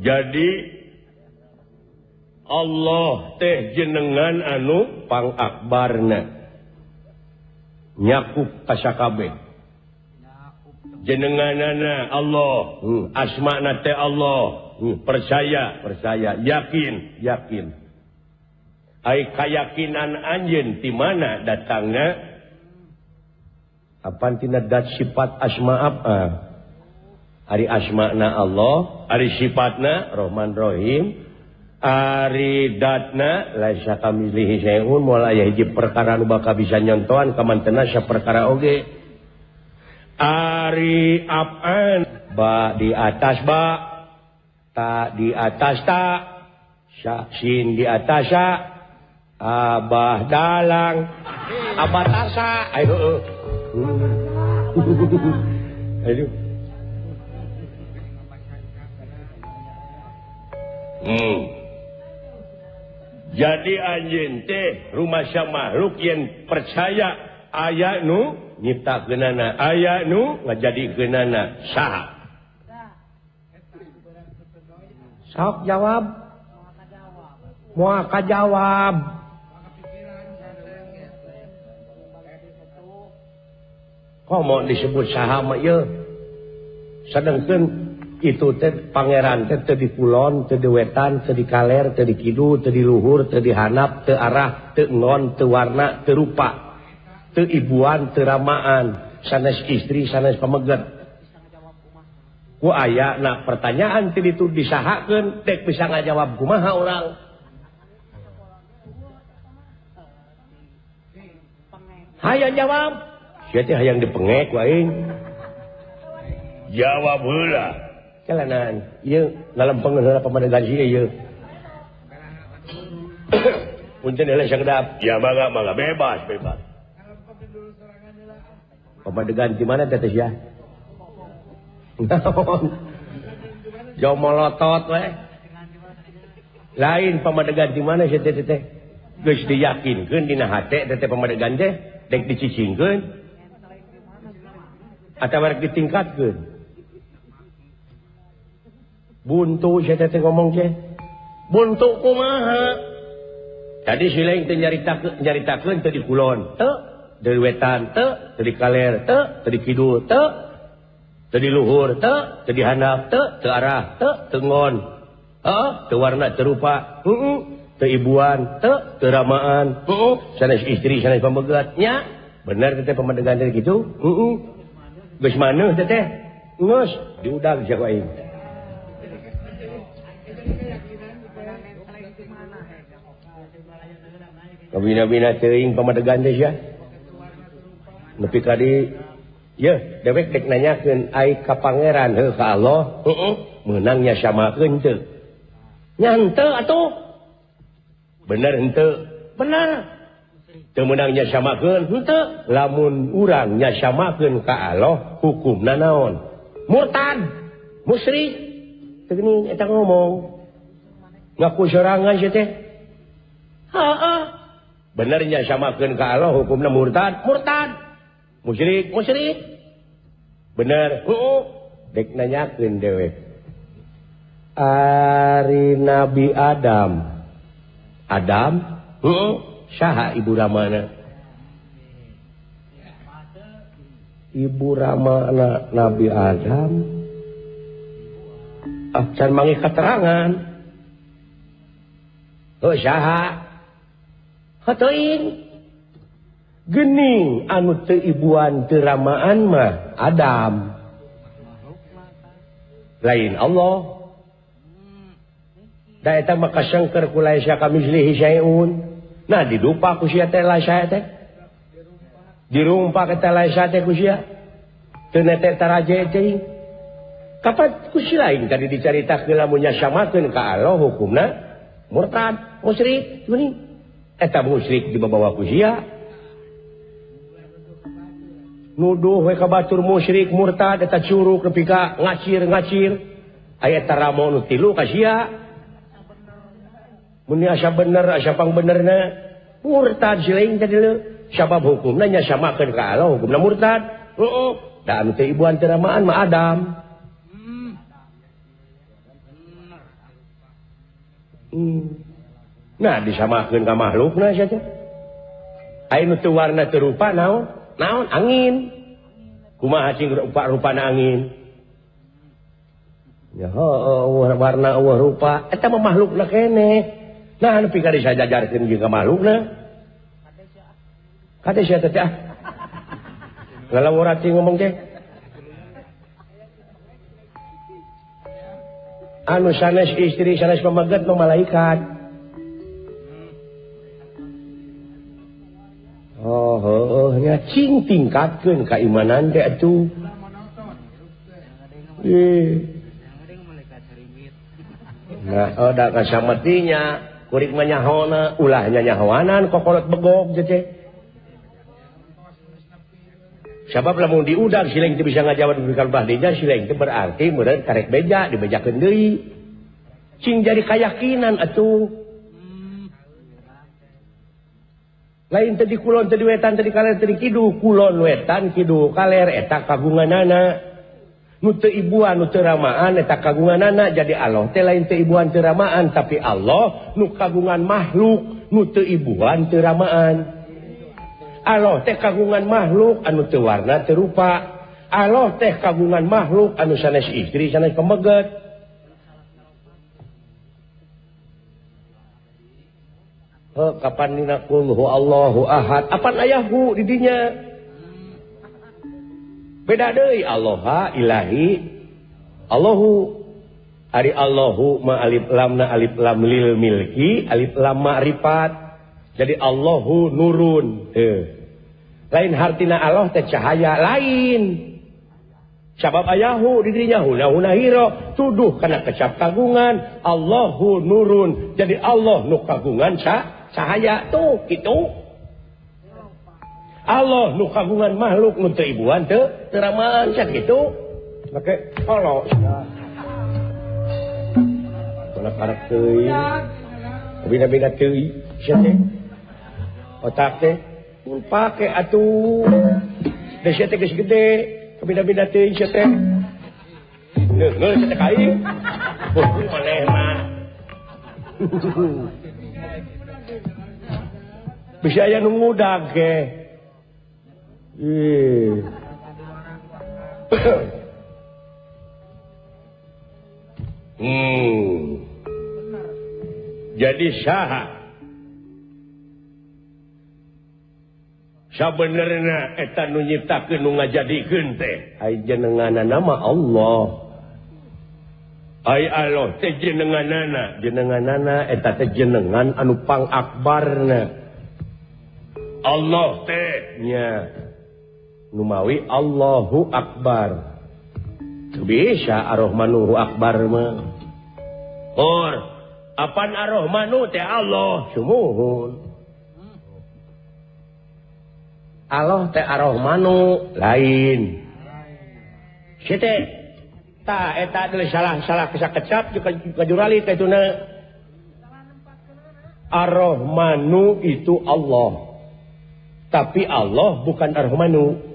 Jadi Allah teh jenengan anu pangakbarna nyakup ka sakabeh. Jenenganana Allah, asmana teh Allah, percaya, percaya, yakin, yakin. Ai kayakinan anjeun ti mana datangna? Apan tina dat sifat asma apa? Ari asmana Allah, ari sifatna Rahman Rahim, ari datna laisa kamitslihi syai'un, moal aya hiji perkara nu bakal bisa nyontohan kamantena saperkara oge. Ari apaan ba di atas ba, ta di atas ta, sa sin di atas sa, abah dalang, abah tasa. Ayo. Aduh. Jadi anjeun teh rumasa makhluk yang percaya aya nu nyiptakeunana, aya nu ngajadikeunana saha? Sok jawab. Moal kajawab. Komo disebut saha mah ieu? Sedengkeun itu teh pangeran teh teu di kulon, teu di wetan, teu di kaler, teu di kidul, teu di luhur, teu di handap, teu arah, teu ngon, teu warna, teu rupa, teu ibuan, teu ramaan, sanes istri, sanes pameget. Ku aya na pertanyaan teu ditu disahakeun, dek bisa ngajawab kumaha urang. Hayang jawab. Sia teh hayang dipengek ku aing. Jawab heula. Jalanan, ieu ngalempengeun heula pamadegan sia ieu. Punten heula sakedap. Ya mangga mangga bebas bebas. Pamadegan di mana teh sia? Jauh molotot we. Lain pamadegan di mana sia teh teh? Geus diyakinkeun dina hate teh pamadegan teh dek dicicingkeun atawa rek ditingkatkeun. Buntu sia teh ngomong teh. Buntu kumaha? Tadi si lain teh nyaritakeun teh di kulon, teu, di wetan, teu, teu di kaler, teu, teu di kidul, teu, teu di luhur, teu, teu di handap, teu, teu arah, teu, teu ngon. Heeh, teu warna, teu rupa, heeh, teu ibuan, teu, teu ramaan, heeh, sanes istri, sanes pamegat. Nya, bener teh pamadegan teh kitu? Heeh. Geus maneuh teh teh. Geus diudag sia ku aing. Kabina-bina teuing pamadegan teh sia. Nepi ka di yeuh dewek dek nanyakeun ai ka pangeran heuh ka Allah, heeh, meunang nya samakeun teu? Nya henteu atuh. Bener henteu? Bener. Teu meunang nya samakeun henteu. Lamun urang nya samakeun ka Allah, hukumna naon? Murtad, musyrik. Teu geuning eta ngomong. Ngaku sorangan sia teh. Heeh. Benernya samakeun ka Allah hukumna murtad, murtad. Musyrik, musyrik. Bener, heeh. Dek nanyakeun dewek. Ari Nabi Adam. Adam, heeh, saha ibu ramana? Ibu ramana Nabi Adam. Ah, can manggih keterangan. Heuh saha? Heuteung. Gening anu teu ibuan teu ramaan mah Adam. Lain Allah. Da eta mah kasengker ku laisa kamitslihi syai'un. Nah didupa ku sia teh laisa teh. Dirumpak eta laisa teh ku sia. Teu nete taraje teuing. Kapan ku si lain tadi dicaritakeun lamun nya samakeun ka Allah hukumna murtad, musyrik, geuning. Eta musyrik dibawa ku sia. Nuduh we ka batur musyrik murtad eta curug nepi ka ngacir-ngacir. Aya eta ramo nu tilu ka sia. Mun asa bener asa pangbenerna murtad si lain tadi leu. Sabab hukumna nya samakeun ka Allah hukumna murtad. Heeh. Da anu teh ibuan teu ramaan mah Adam. Nah disamakeun ka makhlukna sia teh. Aya nu teu warna teu rupa naon? Naon angin. Kumaha cing rupa-rupana angin? Ya heuh warna eueuh rupa eta mah makhlukna keneh. Nah nepi ka disajajarkeun jeung ka makhlukna. Kade sia teh ah. Lalawara cing ngomong teh. Anu sanes istri sanes pameget mah malaikat. Oh, oh, nya cing tingkatkeun keimanan teh atuh. Nah, oh da kasamatinya kurik mah nyahona, ulah nyahoanan kokolot begog teh. Sabab lamun diudag sileng teu bisa ngajawab bikal bahdinya sileng teh berarti meureun karek beja dibejakeun deui. Cing jadi kayakinan atuh. Lain tadi kulon tadi wetan tadi kaler tadi kidul kulon wetan kidul kaler eta kagunganana nu teu ibuan nu teu ramaan eta kagunganana jadi Allah teh lain teu ibuan teu ramaan tapi Allah nu kagungan makhluk nu teu ibuan teu ramaan. Allah teh kagungan makhluk anu teu warna teu rupa. Allah teh kagungan makhluk anu sanes istri sanes pameget. Kapan nina qul huwallahu ahad apan ayahu di dinya beda deui Allah ilahi Allahu ari Allahu ma alif lam na alif lam lil milki alif lam ma'rifat jadi Allahu nurun lain hartina Allah teh cahaya lain sabab ayahu di dinya huna huna hiro tuduh kana kecap kagungan Allahu nurun jadi Allah nu kagungan cahaya tuh gitu. Allah nu kagungan makhluk nu teu ibuan teu teramaan sia kitu. Make Allah sia. Kana karek teuing. Bina-bina teuing sia teh. Otak teh mun pake atuh. Da sia teh geus gede, bina-bina teuing sia teh. Neuh sia teh ka aing. Maneh mah. Bisa aya nu ngudag ge. Jadi saha sabenerna eta nu nyiptakeun nu ngajadikeun teh ai jenenganana mah Allah. Ai Allah teh jenenganana, jenenganana eta teh jenengan anu pangakbarna. Allah teh nya numawi Allahu Akbar. Teu bisa Ar-Rahmanuhu Akbar mah. Or apan Ar-Rahmanu teh Allah sumuhun. Allah teh Ar-Rahmanu lain. Si teh tah eta adalah salah-salah kesakecap ka jurali teh tuna. Ar-Rahmanu itu Allah. Tapi Allah bukan Ar-Rahmanu.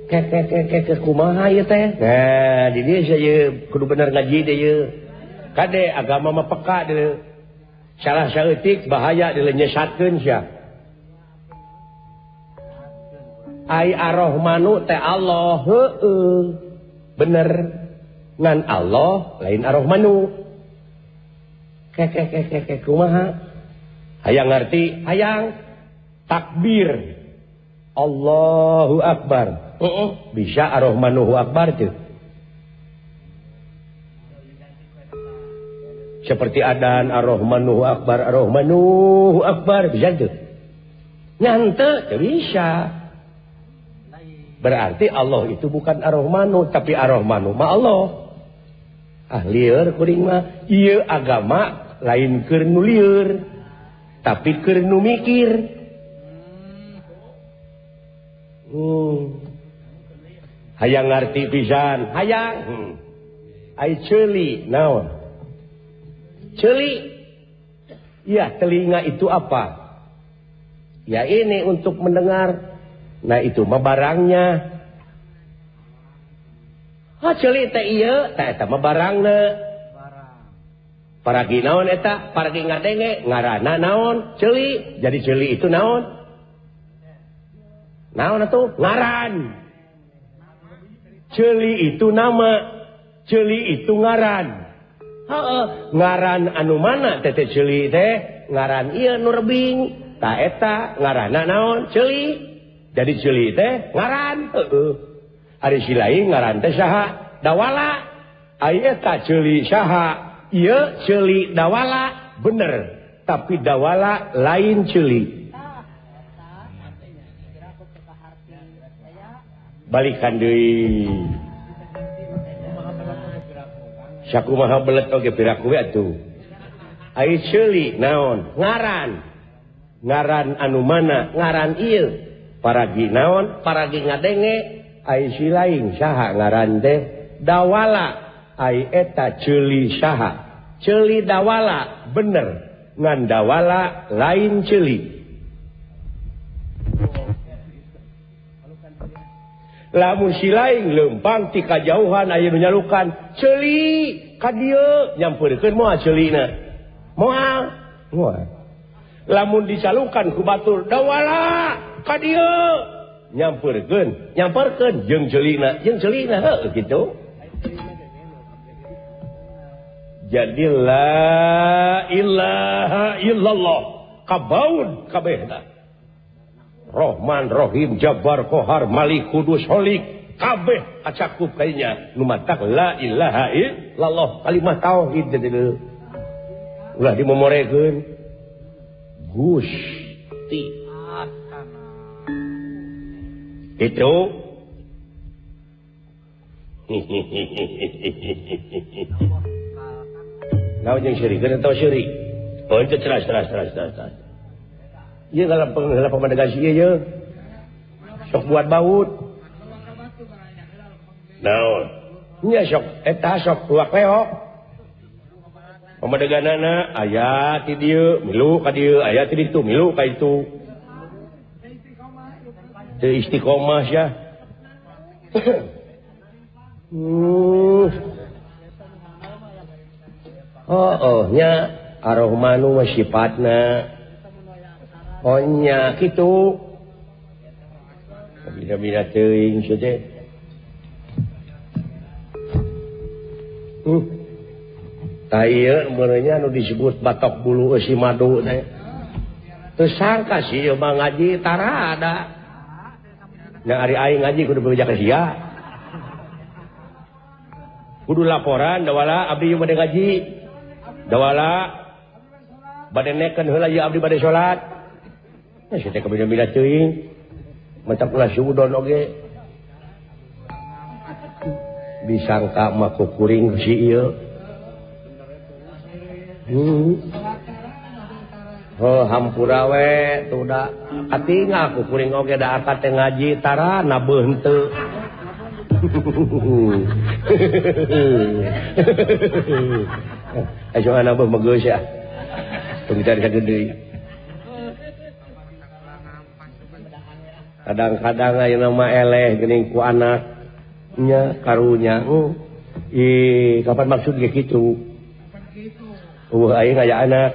Ke kumaha ieu teh? Nah, di dieu sia kudu bener ngaji teh ieu. Kade agama mah peka deui. Salah saeutik bahaya deui nyesatkeun sia. Ai Ar-Rahmanu teh Allah heueuh. Bener. Ngan Allah lain Ar-Rahmanu. Ke kumaha? Hayang ngarti, hayang takbir Allahu Akbar. Bisa Ar-Rahmanuhu Akbar tuh. Seperti adan Ar-Rahmanuhu Akbar, Ar-Rahmanuhu Akbar bisa tuh. Nyante teu bisa. Berarti Allah itu bukan Ar-Rahmanu tapi Ar-Rahmanu mah Allah. Ah lieur kuring mah ieu agama lain keur nu lieur tapi keur nu mikir. Hayang ngarti pisan, hayang. Ai ceuli naon? Ceuli. Ya, telinga itu apa? Ya ini untuk mendengar. Nah itu mah barangnya. Ah ceuli teh ieu, tah eta mah barangna. Paragi naon eta? Paragi ngadenge ngaranna naon? Ceuli. Jadi ceuli itu naon? Naon atuh? Ngaran. Ceuli itu nama, ceuli itu ngaran. Heeh, ngaran anu mana teh ceuli teh? Ngaran ieu nu rebing. Ta eta ngaranna naon? Ceuli. Jadi ceuli teh ngaran. Heeh. Ari si lain ngaran teh saha? Dawala. Ari eta ceuli saha? Ieu ceuli dawala, bener. Tapi dawala lain ceuli. Balikan deui. Sakumaha belet oge piraku we atuh. Ari ceuli naon? Ngaran. Ngaran anu mana? Ngaran ieu. Paragi naon? Paragi ngadenge. Ai si lain saha ngaran teh? Dawala. Ai eta ceuli saha? Ceuli dawala, bener. Ngan dawala lain ceuli. Lamun si lain leumpang ti kajauhan aya nu nyalukan ceuli ka dieu nyampeurkeun moal ceulina. Moal. Moal. Lamun dicalukan ku batur dawala ka dieu nyampeurkeun, nyamperkeun jeung ceulina heuh kitu. Jadi la ilaha illallah kabaun kabehna. Rohman, Rohim, Jabbar, Kohar, Malik, Kudus, Holik, kabeh acakup kayaknya nu matak la ilaha illallah kalimah tauhid jadi ulah dimomorekeun Gusti itu. Naon jeung syirikeun atau syirik? Oh itu teras. Ieu kalau pamadegan si ieu sok buat baut. Naon? Nya sok eta sok luak leok. Pamadeganana aya ti dieu milu ka dieu, aya ti ditu milu ka itu. Teu istiqomah sia. Oh, nya Ar-Rahmanu mah sifatna. Oh nya kitu. Bina-bina teuing sia teh. Tah ieu meureunnya nu disebut batok bulu eusi madu teh. Teu sangka sih ieu mah ngaji tarada. Nya ari aing ngaji kudu bebeja ka sia. Kudu laporan dawala abdi ieu bade ngaji. Dawala bade nekeun heula ieu abdi bade salat. Nah, sia teh kabina-bina teuing. Matak ulah suudon oge. Disangka mah kukuring si ieu. Oh, hampura we tuh da katingal kukuring oge da akad teh ngaji tara nabeuh henteu. Ayo nabeuh mah geus ya. Tong cari sagedeui. Kadang-kadang ayeuna mah eleh geuning ku anak nya karunya. Ih, kapan maksud ge kitu? Eueuh aing aya anak.